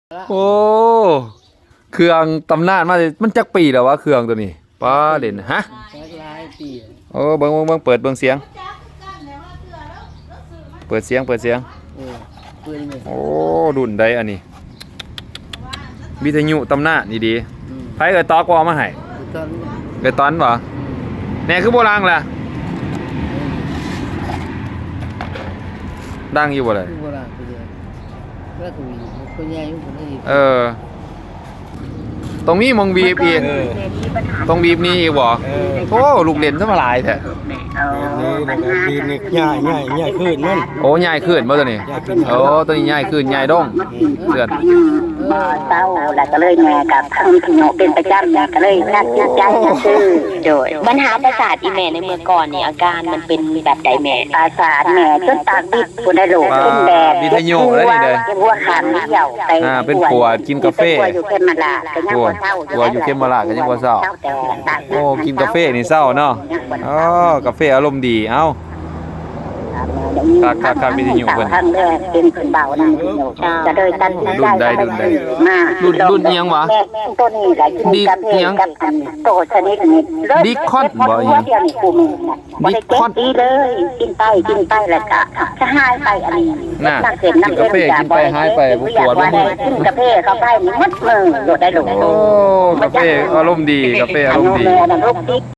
ໂອ້ ເຄື່ອງຕຳນານມາ ມັນຈັກປີແລ້ວວະ ເຄື່ອງໂຕນີ້? ປ້າ ເຫຼັ້ນ ຮະ? ໂອ້ ເບິ່ງ ເບິ່ງ ເບິ່ງ ເປີດເບິ່ງສຽງ ເປີດສຽງ ເປີດສຽງ. ເອີ ເປີດແມ່ນ ໂອ້ ລຸ້ນໃດອັນນີ້? ວິທະຍຸຕຳນານອີ່ດີ. ອືມ ໃຜເອື້ອຍຕອກບໍ່ເອົາມາໃຫ້? ເອື້ອຍຕອນ ເອື້ອຍຕອນບໍ່? ອືມ ແນ່ ຄືບໍ່ດັງລະ? ເອີ ດັງຢູ່ບໍ່ລະ? ຄືບໍ່ດັງຄືເດີມ ແລ້ວກໍມີຄົນໃຫຍ່ຢູ່ພຸ້ນອີກ. ເອີ ຕ້ອງມີໝ່ອງບີບອີກ. ເອີ ຕ້ອງບີບນີ້ອີກບໍ່? ເອີ ໂອ້ ລູກເຫຼັ້ນຊະມາຫຼາຍແທ້. ບີບນີ້ ແລ້ວກໍບີບນີ້ ຍ້າຍ ຍ້າຍ ຍ້າຍຄືນມັນ. ໂອ້ ຍ້າຍຄືນບໍ່ໂຕນີ້? ໂອ້ ໂຕນີ້ຍ້າຍຄືນ ຍ້າຍດົງ ເພື່ອນ. ບໍ່ເຊົາ ແລ້ວກໍເລີຍແມ່ກໍຟັງວິທະຍຸເປັນປະຈຳ ແມ່ກໍເລີຍຕັດສິນໃຈຊື້. ໂດຍ ບັນຫາປະສາດອີ່ແມ່ໃນເມື່ອກ່ອນນີ້ ອາການມັນເປັນແບບໃດແມ່? ປະສາດແມ່ຈົນປາກບິດພຸ້ນໄດ໋ລູກ. ອ່າ ເປັນແບບ ວິທະຍຸເດ້ນີ້ເດ້ ເປັນຫົວຂ້າງດຽວໄປ. ອ່າ ເປັນຂວດ ກິນກາເຟ ເປັນຂວດຢູ່ເຂມມະລາດກໍຍັງບໍ່ເຊົາ. ໂອ້ ຢູ່ເຂມມະລາດກໍຍັງບໍ່ເຊົາ. ໂອ້ ກິນກາເຟນີ້ເຊົາເນາະ. ອໍ ກາເຟອາລົມດີ. ເອົ້າ ຄັກໆໆ ວິທະຍຸເພິ່ນ ເປັນເພິ່ນເບົານຳ ກໍເລີຍຕັດສິນໃຈ ລຸ້ນໃດ ລຸ້ນໃດ ມາ ລຸ້ນ ລຸ້ນອີ່ຫຍັງຫວາ? ແມ່ນ ໂຕນີ້ແຫຼະ ກິນກາເຟກັບອັນໂຕຊະນິດນີ້ ດິຄອນບໍ່ ອີ່ຫຍັງ ດຽວນີ້ຄູ່ມື້ນະ ບໍ່ໄດ້ເຈັບດີເລີຍ. ກິນໄປ ກິນໄປແລ້ວກະຈະຫາຍໄປ. ອັນນີ້ ນະ ກິນກາເຟ ກິນໄປຫາຍໄປ ບໍ່ປວດບໍ່ເມື່ອຍ. ກິນກາເຟເຂົ້າໄປນີ້ໝົດມື້ໂລດໄດ໋ລູກ. ໂອ້ ກາເຟອາລົມດີ ກາເຟອາລົມດີ.